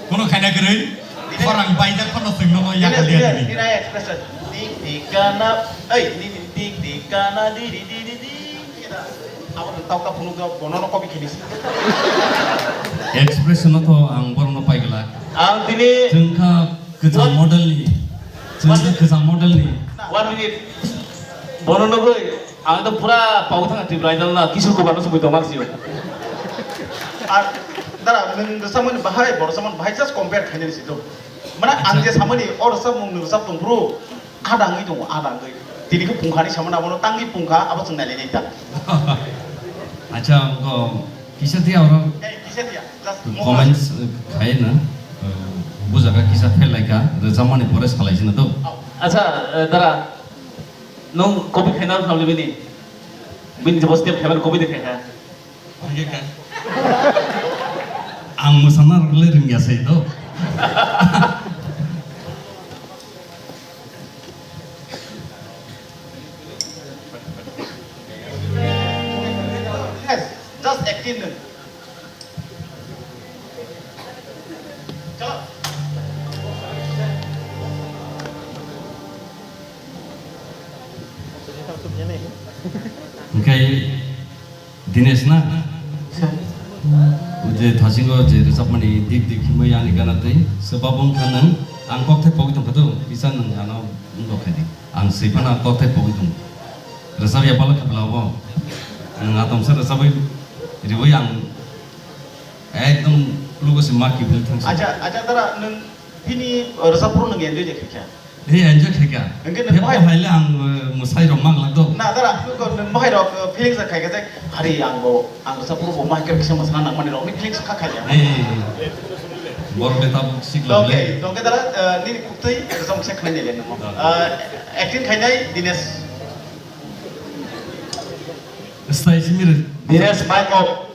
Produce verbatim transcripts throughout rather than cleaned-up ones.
Kono khaina kwrwi, khorang baijak phano chwng nono yakal dia tini. Nini expression. Dik dik kana, ei, nini dik dik kana, di di di di di. Abo tau ka phunuk do, bono no copy khini si. Expression no to ang borok no pai gala. Ang tini chwng kha kwcham model ni. Chwng kha kwcham model ni. One minute. Bono nugwi. Ang to pura pau thang Tripura Idol na Kishore Kumar no sumui tongma sio. Ar dara nwng rwchapmani bahai, bo rwchapmani bahai just compare khainani si do. Mane ang je samani o rwchapmung nwng rwchap tong phuru ada wngwi tongo, ada wngwi. Tini khe pungkha ni samani abono tangwi pungkha, abo chwng nailai nai ta. Acha, ko kisa dia oro. Eh, kisa dia, just comments, eh, khai na. Eh, bujaga kisa fail lai kha, rwchapmani pore salai sina do. Acha, eh, dara. Nung copy khaina rw khamli bini. Bini jebo step khaimani copy de khaikha. Ang mwsana rwle rwngya se do. Yes, just acting nung. Hwnkhe Dinesh na? Sir. O je thasingo je rwchapmani dik dik himwi ani gana twi swbabo wngkha nwng, ang kokthai pogwi tongkha do, kisa nwng ano wngbo khaidi. Ang swi phano kokthai pogwi tongo. Rwchap ya balo khe bwla obo. Nwng atomsa rwchapwi riwi ang ekdom lugo se ma kiphil thangsi. Acha, acha, dara, nwng bini, uh, rwchap phuru nwng enjoy de khaikha? Ee, enjoy khaikha. Hwnkhe nwng mohai haile ang, uh, mwsai rok mang lak do. Na, dara, nwng mohai rok, uh, feelings khaikha je, hari ang bo, ang rwchap phuru bo mohai khe kisa mwsana nangmani rokni feelings kha khaikha. Ee, borok le tabuk sikla le. Tongkhe, tongkhe dara, uh, nini kuktwi rwchap kisa khnai nai le nang. Ah. Uh, acting khainai Dinesh. Style simi rw-, Dinesh mic off.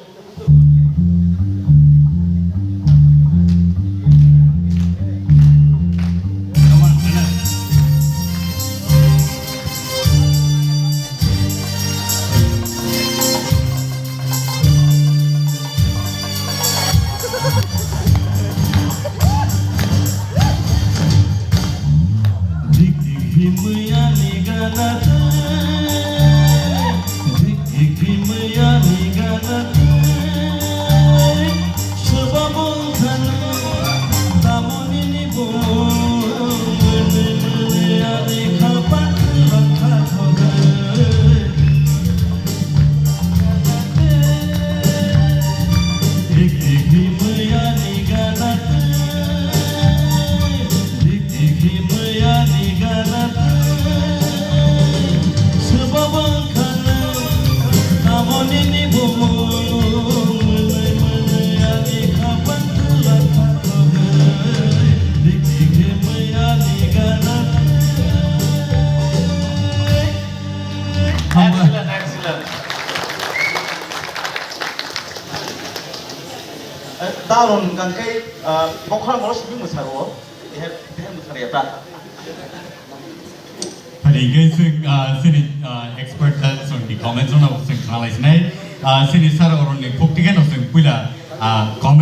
Dik dik himwi ani gana twi, dik dik himwi ani gana twi, swbabo wngkha nwng, tamoni ni bumung, mwnwi mwnwi ani khapan rwkha thogwi. Hambai. Excellent, excellent. Eh, ta ron hwnkha khe, ah, bokhorang borok simi mwsaro, teher, teher mwsarya ta. Phari hwnkhe chwng, ah, chini, ah, expert ta chwng ni comments rok no chwng khna lai sinai. Ah, chini sir oroni phuk tikhe no chwng puila, ah, comment